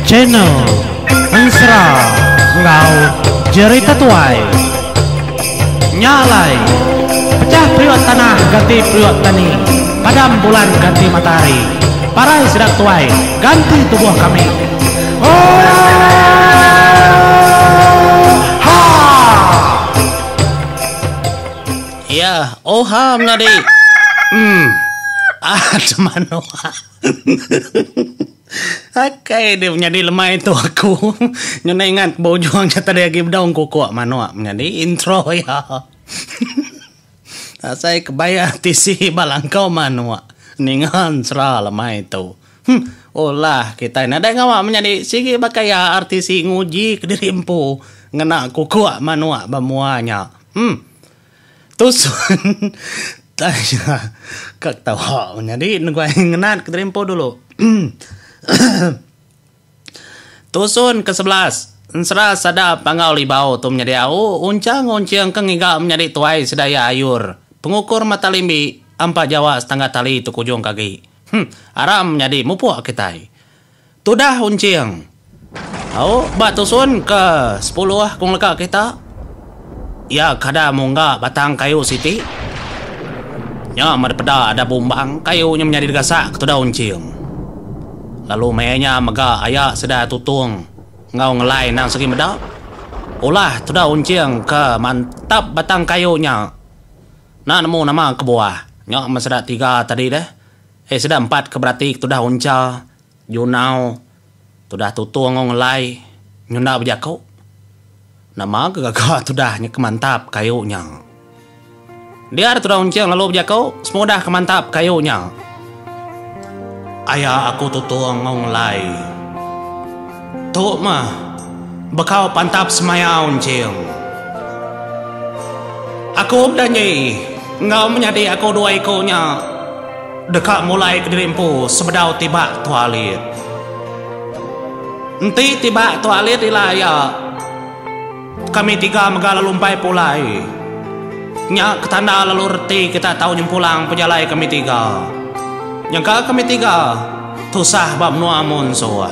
Channel Ensera enggau Jerita Tuai. Nya alai, pechah periuk tanah ganti periuk tani, padam bulan ganti matahari, parai sida tuai ganti tubuh kami. Oohaa! Iya, oha menyadi. Emm. Ah manuk. Akai deh menyadi lemai tu aku. Nyau enda ingat ba ujung nya tadi agi bedau engkukuk manuk menyadi intro iya. Asai ke bayar tisi ba langkau manuk ninga ensera lemai tu. Huh ulah kitai nadai ngawa menyadi sigi baka iya RTC nguji kediri empu ngena kukuk manuk ba mua nya. Huh. Tusun tanya ka ketawa nyadi neguai ngenat ke diri empu dulu. Tusun ke 11 Ensera Sada Panggau Libau tu menyadi au unchang unching ke ngiga menyadi tuai sedaya ayur pengukur mata limbi ampa jawa setangga tali tu kujung ke agi. Huh aram menyadi mupuk kitai. Tudah Unching. Au ba tusun ke sepuluh ku ngeleka kita. Iya kada mungga batang kayu siti. Nya meh dipeda ada bumbang kayu nya menyadi digasak ke tudah Unching. Lalu maya nya mega aya sida Tutong enggau Ngelai endang segi meda ulah tudah Unching ke mantap batang kayu nya. Enda nemu nama kebuah. Nya meh sida tiga tadi deh. Eh sida empat ke berati ke tudah Uncha. Junau, tudah tutung enggau ngelai nyunda bejaku. Nama ke gaga tudah nya ke mantap kayu nya. Dia da tudah Unching lalu bejaku semudah ke mantap kayu nya. Aya aku tutung enggau ngelai. Tu mah bekau pantap semaya Unching. Aku bedanji enggau menyadi aku dua iku nya. Deka mulai kediri empu sebedau tibak tua alit. Enti tibak tua alit ila iya, kami tiga mega lalu empai pulai. Nya ketanda lalu reti kita tau nyempulang pejalai kami tiga. Nyangka kami tiga tusah ba menua munsuh.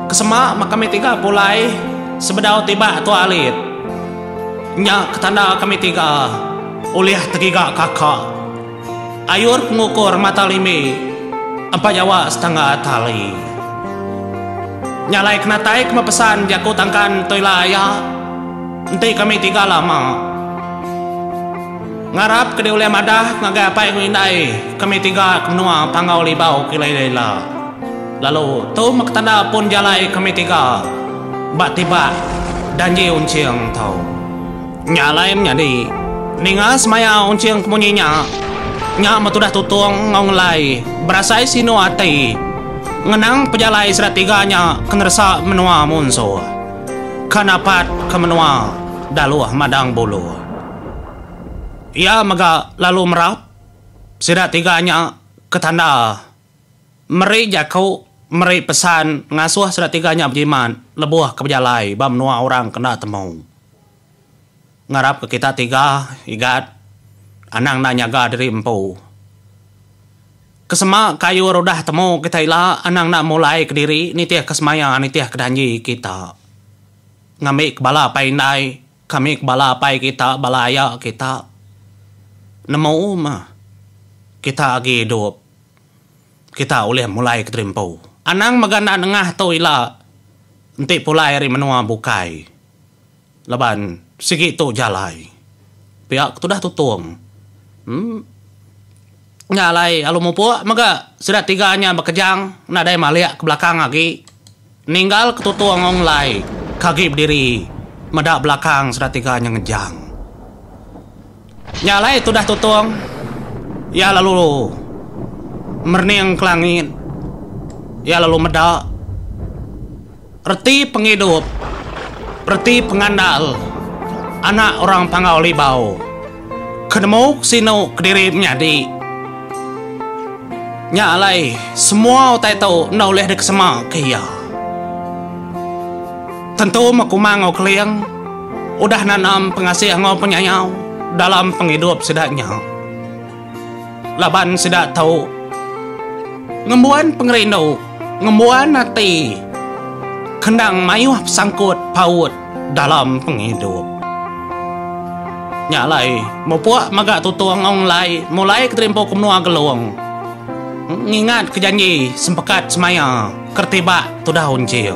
Kesema meh kami tiga pulai sebedau tibak tua alit. Nya ketanda kami tiga ulih tegiga kaka. Ayur pengukur mata limi empa jawa setangga tali. Nya alai kenatai ke bepesan jaku tangkan tu ila aya enti kami tiga lama. Ngarap ke diulih madah ngagai apai enggau indai kami tiga ke menua Panggau Libau ke ila-ila. Lalu tu meh ketanda pun jalai kami tiga ba tibak danji Unching tu. Nya alai menyadi, ninga semaya Unching ke munyi nya, nya meh tudah Tutong enggau Ngelai berasai sinu ati ngenang pejalai sida tiga nya ke neresa menua munsuh ke napat ke menua Daluh Madang Buluh. Iya mega lalu merap sida tiga nya ke tanda. Meri jaku, meri pesan ngasuh sida tiga nya bejimat lebuh ke bejalai ba menua orang ke enda temu. Ngarapka kita tiga, Igat, anang enda nyaga diri empu. Kesema kayu udah temu kita ila anang enda mulai kediri nitihka semaya nitihka danji kita. Ngambika bala apai indai kami ke bala apai kita bala aya kita nemu mah kita agi idup. Kita ulih mulai kediri empu. Anang mega enda nengah tu ila enti pulai ari menua bukai laban sigi tu jalai. Pia ke tudah tutung. Em. Nya alai alu mupuk mega sida tiga nya bekejang nadai malik ke belakang agi. Ninggal ke tutung enggau ngelai ke agi bediri meda belakang sida tiga nya ngejang. Nya alai tudah Tutong, iya lalu merening ke langit. Iya lalu meda reti pengidup, reti pengandal anak orang Panggau Libau ke nemu sinu kediri menyadi. Nya alai semua utai tu enda ulih dikesema ke iya. Tentu meh Kumang enggau Keling udah nanam pengasih enggau penyayau dalam pengidup sida nya. Laban sida tu ngembuan pengerindu, ngembuan ati. Kendang mayuh besangkut paut dalam pengidup. Nya alai, mupuk mega tutung enggau ngelai mulai keterimpu ke menua Gelong. Ngingat ke janji sempekat semaya kertibak tudah Unching.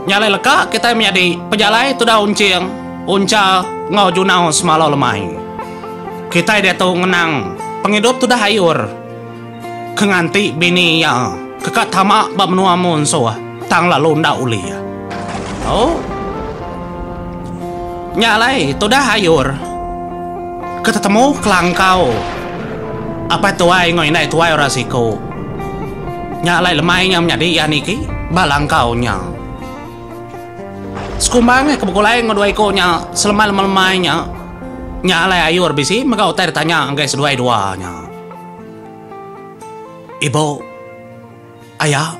Nya alai leka kitai menyadi pejalai tudah Unching, Uncha enggau Junau semalau lemai. Kitai diatu ngenang pengidup tudah Ayur. Ke nganti bini iya ke ka tama ba menua munsuh tang lalu enda ulih. Tu. Nya alai tudah ayur ke tetemu kelangkau apai tuai enggau indai tuai orang siku. Nya alai lemai nya menyadi iya niki ba langkau nya. Sekumbang ke begulai enggau dua iku nya selemai lemai nya, nya alai ayur bisi mega utai ditanya ngagai seduai dua nya. Ibu, aya,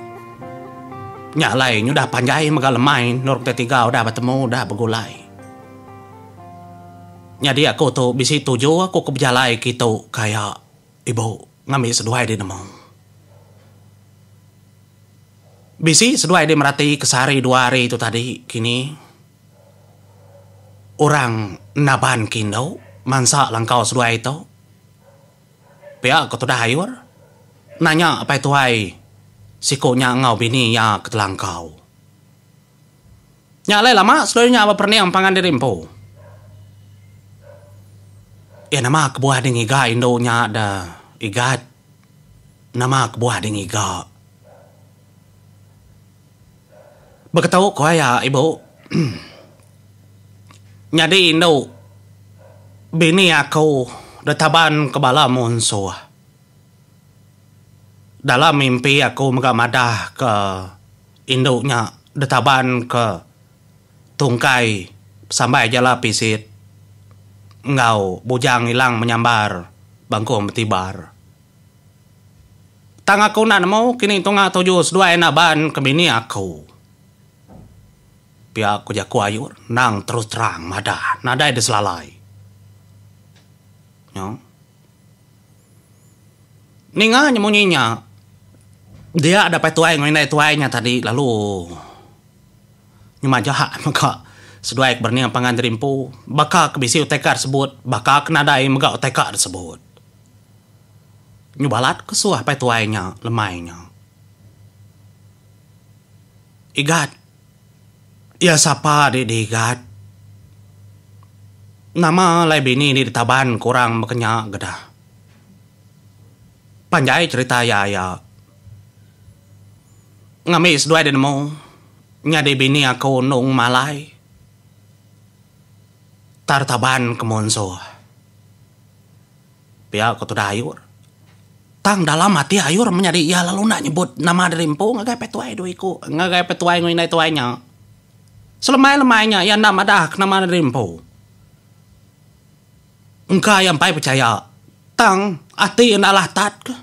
nya alai nyudah panjai mega lemai endur kitai tiga udah betemu udah begulai. Nyadi aku tu bisi tuju aku ke bejalai kitu ke aya ibu ngambi seduai di nemu. Bisi seduai di merati ke sehari dua hari tu tadi kini orang naban ke indu mansa langkau seduai tu. Pia ko tudah ayur nanya apai tuai siku nya enggau bini iya ke telangkau. Nya alai lama seduai nya beperening pangan diri empu. Iya nama kebuah deh ngiga indu nya da Igat. Nama kebuah deh ngiga. Beketu ko aya ibu. Nyadi indu bini aku ditaban ke bala munsuh. Dalam mimpi aku mega madah ke indu nya ditaban ke tungkai sambai jala pisit enggau bujang ilang menyambar bangkung betibar. Tang aku enda nemu kini tunga tuju seduai naban ke bini aku. Pia ku jaku ayur endang terus terang madah nadai diselalai. Nya. Ninga nya munyi nya dia dapai tuai enggau indai tuai nya tadi lalu nyemaja mega seduai ke berening pangan diri empu baka ke bisi utai ka disebut baka ke nadai mega utai ka disebut. Nyu balat ke suah apai tuai nya lemai nya. Igat. Iya sapa di di Igat. Nama alai bini di ditaban ke orang baka nya gedah. Panjai cherita iya aya. Ngambi seduai di nemu nyadi bini aku endung malai. Tar taban ke munsuh. Pia ko tudah Ayur. Tang dalam ati Ayur menyadi iya lalu enda nyebut nama diri empu ngagai petuai dua iku ngagai petuai enggau indai tuai nya. Selemai-lemai nya iya enda madah ke nama diri empu. Engka iya empai pechaya tang ati enda alah tat ke.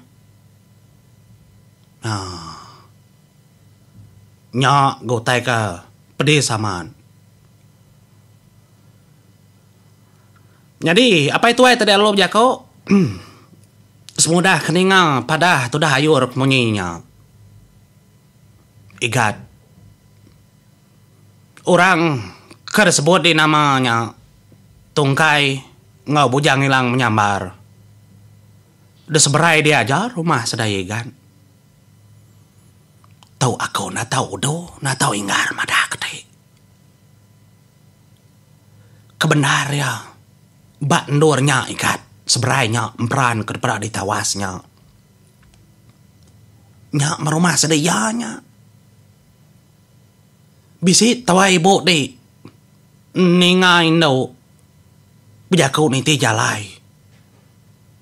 Haa. Nya ga utai ke pedis amat. Nyadi, apai tuai tadi lalu bejaku, Semudah ke ninga padah tudah ayur ke munyi nya. Igat. Orang ke disebut di nama nya Tungkai enggau Bujang Ilang Menyambar. Diseberai dia aja rumah sedaya Igat. Tu aku enda tau udu, enda tau inggar madah ke ti. Kebendar iya, ba endur nya igat seberai nya emperan ke dipeda ditawas nya. Nya meh rumah sida iya nya. Bisi tuai ibu ti ninga indu bejaku niti jalai.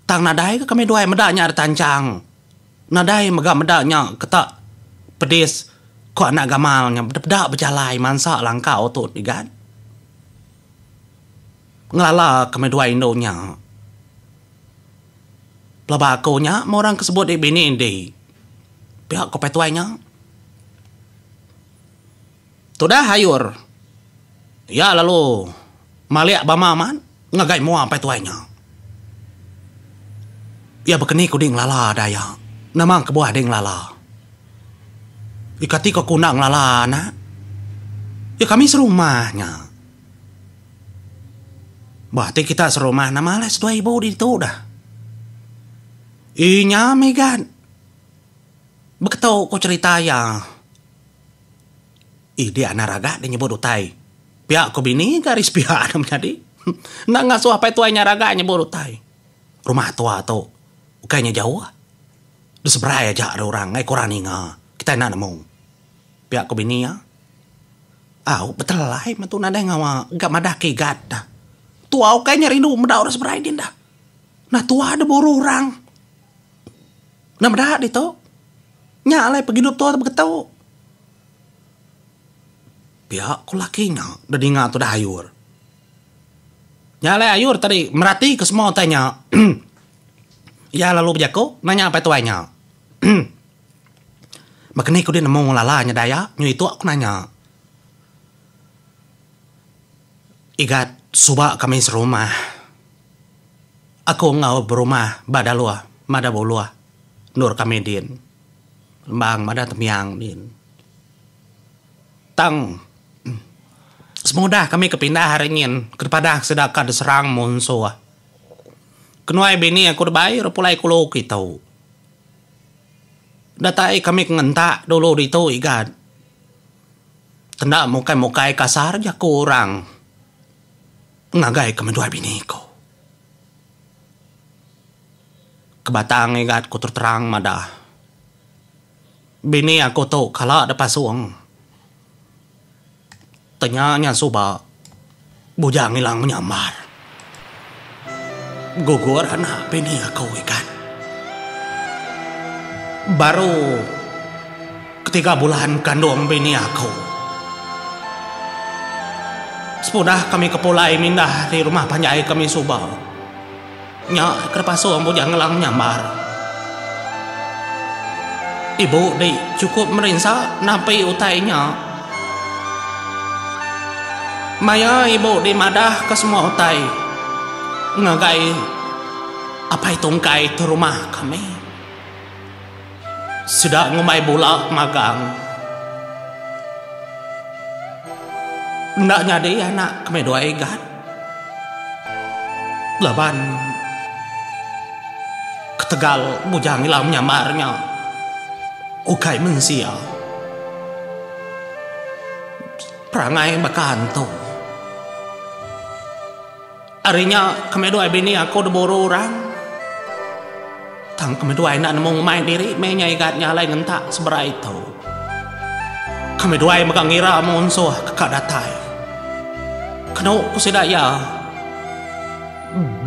Tang nadai ga kami duai meda nya ditanchang. Nadai mega meda nya ketak pedis ko anak gamal nya peda bejalai mansa langkau tu igat. Ngelala kami duai indu nya. Pelaba aku nya meh orang ke sebut dik bini indi. Pia ko pai tuai nya. Tudah ayur iya lalu malik bama amat ngagai mua apai tuai nya. Iya bekeni ku dih ngelala daya. Nama kebuah dih ngelala? Ika ti ko ku enda ngelala anak. Ya kami serumah nya. Bah ti kita serumah nama alai seduai ibu ditu dah. Ii nya mih gat. Beketu ku cherita iya. Ii dia anak raga deh nyebut utai. Pia ku bini ga ari sepiak ne menyadi. Enda ngasuh apai tuai nya raga nyebut utai. Rumah tua tu ukai nya jauh. Di seberai aja ari orang ai ku orang ninga kitai enda nemu. Pia ku bini iya. Au betelai meh tu nadai ngawa ga madah ke igat dah. Tua ukai nya rindu meda orang seberai din dah. Nah tua deh buru orang. Enda meda ditu. Nya alai pengidup tua tu beketu. Pia ku laki nya deh dinga tudah ayur. Nya alai ayur tadi meratika semua utai nya. Iya lalu bejaku nanya apai tuai nya. Baka ni ku dih nemu ngelala nya daya nyu itu aku nanya. Igat suba kami serumah. Aku enggau berumah ba daluh madah buluh endur kami din. Lembang madah temiang din. Tang semudah kami ke pindah ari nyin ke padah sida ka diserang munsuh. Kenuai bini aku dibai ira pulai kulu kitu. Datai kami ke ngentak dulu ditu igat. Kenda mukai-mukai kasar jaku orang ngagai ke menduai bini ku. Kebatang igat ku terang madah. Bini aku tu kala da pasung. Tenya nya suba Bujang Ilang menyambar. Gugur anak bini aku ikan. Baru ketiga bulan kandung bini aku. Sepudah kami ke pulai mindah ari rumah panjai kami suba. Nya ke pasung Bujang Ngelang nyambar. Ibu di chukup merinsa napi utai nya. Maya ibu di madah ke semua utai ngagai apai tungkai ti rumah kami. Sida ngumbai bula magang. Enda nyadi anak kami duai igat. Laban ketegal bujang ila menyamar nya ukai mensia. Perangai baka antu. Ari nya kami duai bini aku diburu orang. Tang kami duai enda nemu ngemai diri meh nya igat nya alai ngentak seberai tu. Kami duai mega ngira munsuh ke ka datai. Kenu ku sida iya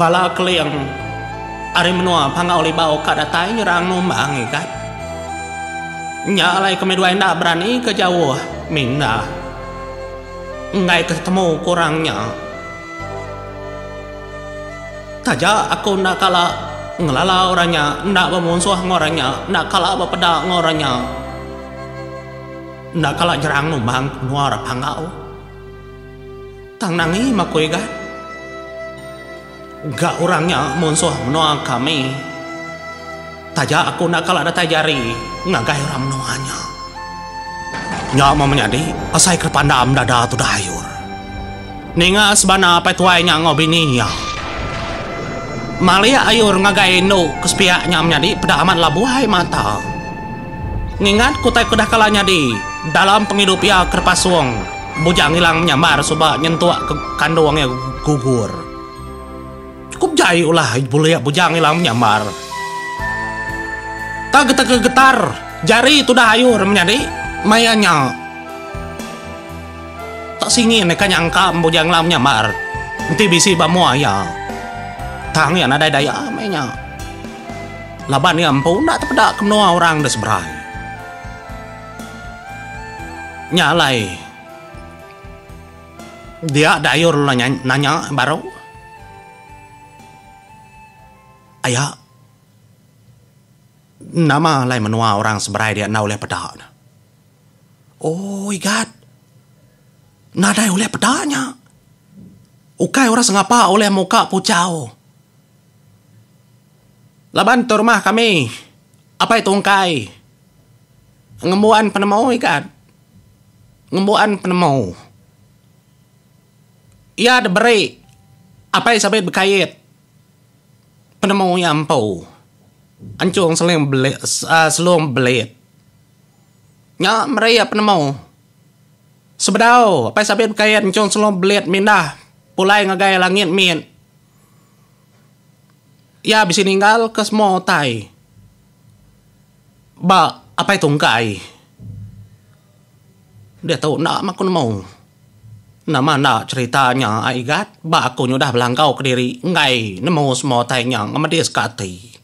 bala keling ari menua Panggau Libau ka datai nyerang numbang igat. Nya alai kami duai enda berani ke jauh mindah. Enggai ke tetemu ku orang nya. Taja aku enda kala ngelala orang nya, enda bemunsuh enggau orang nya, enda kala bepeda enggau orang nya, enda kala jerang numbang ke menua orang Panggau. Tang nangi meh aku igat. Ga orang nya munsuh menua kami. Taja aku enda kala datai jari ngagai orang menua nya. Nya meh menyadi asai ke pandam dada tudah ayur. Ninga sebana apai tuai nya enggau bini iya. Malik ayur ngagai indu ke sepiak nya menyadi peda amat labuh ai mata. Ngingat ke utai ke udah kala nyadi dalam pengidup iya ke dipasung Bujang Ilang menyambar suba nyentuk ke kandung iya gugur. Chukup jai ulah bulik Bujang Ilang menyambar. Tak getar-getar jari tudah ayur menyadi maya nya. Tak singin deka nyangka Bujang Ilang menyambar enti bisi ba mua iya. Tang iya nadai daya meh nya. Laban iya empu enda tepeda ke menua orang da seberai. Nya alai. Dia dayur lalu nanya baru. Aya nama alai menua orang seberai dia enda ulih peda ne. Oh igat nadai ulih peda nya. Ukai orang sengapa ulih muka puchau. Laban tu rumah kami apai tungkai ngembuan penemu igat. Ngembuan penemu. Iya diberi Apai Sabit Bekait penemu iya empu Enchung Seling Belit Selung Belit. Nya meri iya penemu. Sebedau Apai Sabit Bekait Enchung Selung Belit mindah pulai ngagai langit mit. Iya bisi ninggalka semua utai ba Apai Tungkai. Diatu enda meh aku nemu. Nama enda cherita nya ai Igat ba aku nyudah belangkau kediri enggai nemu semua utai nya ngemedis ka ati.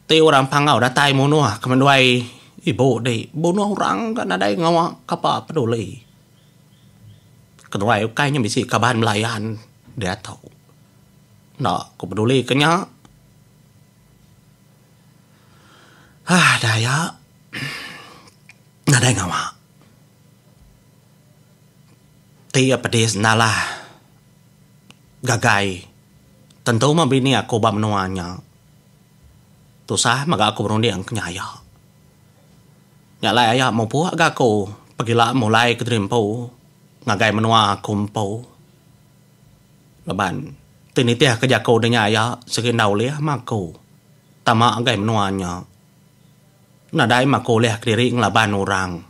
Ti orang Panggau datai munuh ke menduai ibu di bunuh orang ka nadai ngawa kapa peduli. Keduai ukai nya bisi kaban belayan diatu. Enda ku peduli ke nya. Aaa daya nadai ngawa. Ti iya pedis nalah gagai tentu meh bini aku ba menua nya. Tusah mega aku berunding ke nya aya. Nya alai aya mupuk ga aku pegila mulai ke diri empu ngagai menua aku empu. Laban ti nitih ke jaku de nya aya sigi enda ulih meh aku tama ngagai menua nya. Nadai meh aku ulih kediri ngelaban orang.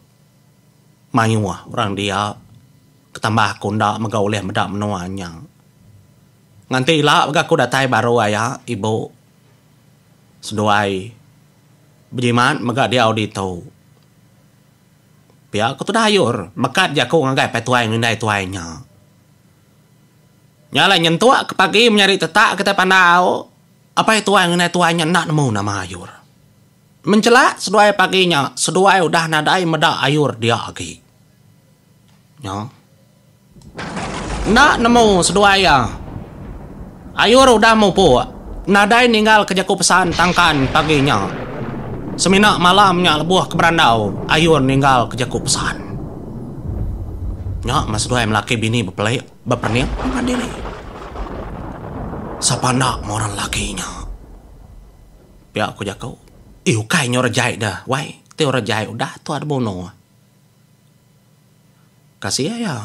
Mayuh orang dia ketambah aku enda mega ulih meda menua nya. Nganti ila mega aku datai baru aya ibu seduai bejimat mega diau ditu. Pia ku tudah ayur mekat jaku ngagai pai tuai enggau indai tuai nya. Nya alai nyentuk ke pagi menyadi tetak kitai pandau apai tuai enggau indai tuai nya enda nemu nama ayur. Menchelak seduai pagi nya, seduai udah nadai meda ayur dia agi. Nya. Enda nemu seduai iya. Ayur udah mupuk, nadai ninggalka jaku pesan tangkan pagi nya. Semina malam nya lebuh ke berandau, ayur ninggalka jaku pesan. Nya meh seduai melaki bini bepelik, bepening pangan diri. Sapa enda meh orang lelaki nya. Pia ku jaku. Ih ukai nya orang jai deh wai. Ti orang jai udah tuah dibunuh. Kasih iya.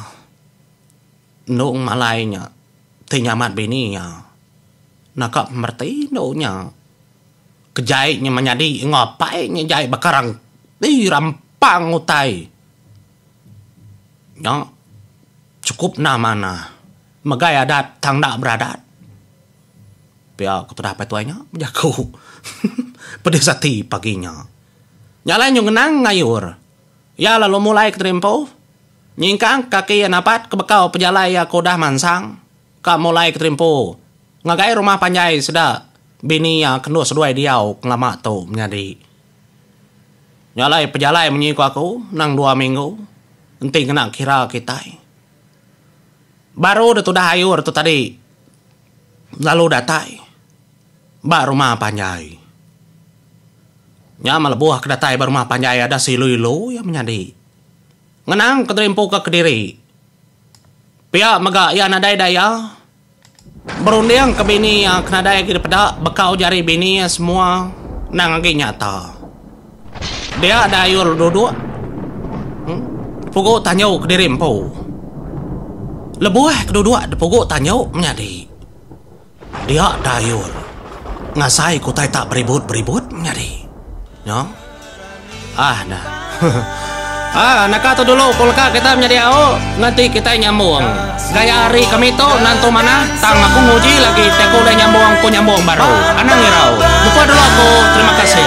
Endu malai nya ti nyamat bini iya. Naka pemereti endu nya. Ke jai nya menyadi enggau apai nya jai baka rang ih rampang utai. Nya chukup enda manah. Megai adat tang enda beradat. Pia ku tudah apai tuai nya bejaku pedis ati pagi nya. Nya alai nyu ngenang ngayur. Iya lalu mulai ke terimpu. Nyingkang kaki iya napat ke bekau pejalai iya ke udah mansang ka mulai ke terimpu ngagai rumah panjai sida bini iya ke endur seduai diau ngelama tu menyadi. Nya alai pejalai munyi ku aku nang dua minggu enti ngena kira kitai. Baru deh tudah ayur tu tadi. Lalu datai ba rumah panjai. Nya meh lebuh ke datai ba rumah panjai ada seilu-ilu iya menyadi. Ngenang ke diri empu ke kediri. Pia mega iya nadai daya berunding ke bini iya ke nadai agi dipeda bekau jari bini iya semua endang agi nyata. Dia da ayur duduk pugu tanju kediri empu. Lebuh ke duduk dipugu tanju menyadi. Dia dayur ngasai ke utai tak beribut-beribut menyadi. Nya. Ah dah. Ah naka tu dulu ku leka kita menyadi au nganti kitai nyambung. Gaya hari kami tu nentu manah tang aku nguji lagi ti aku ulih nyambung ku nyambung baru. Anang irau. Mupah dulu aku. Terima kasih.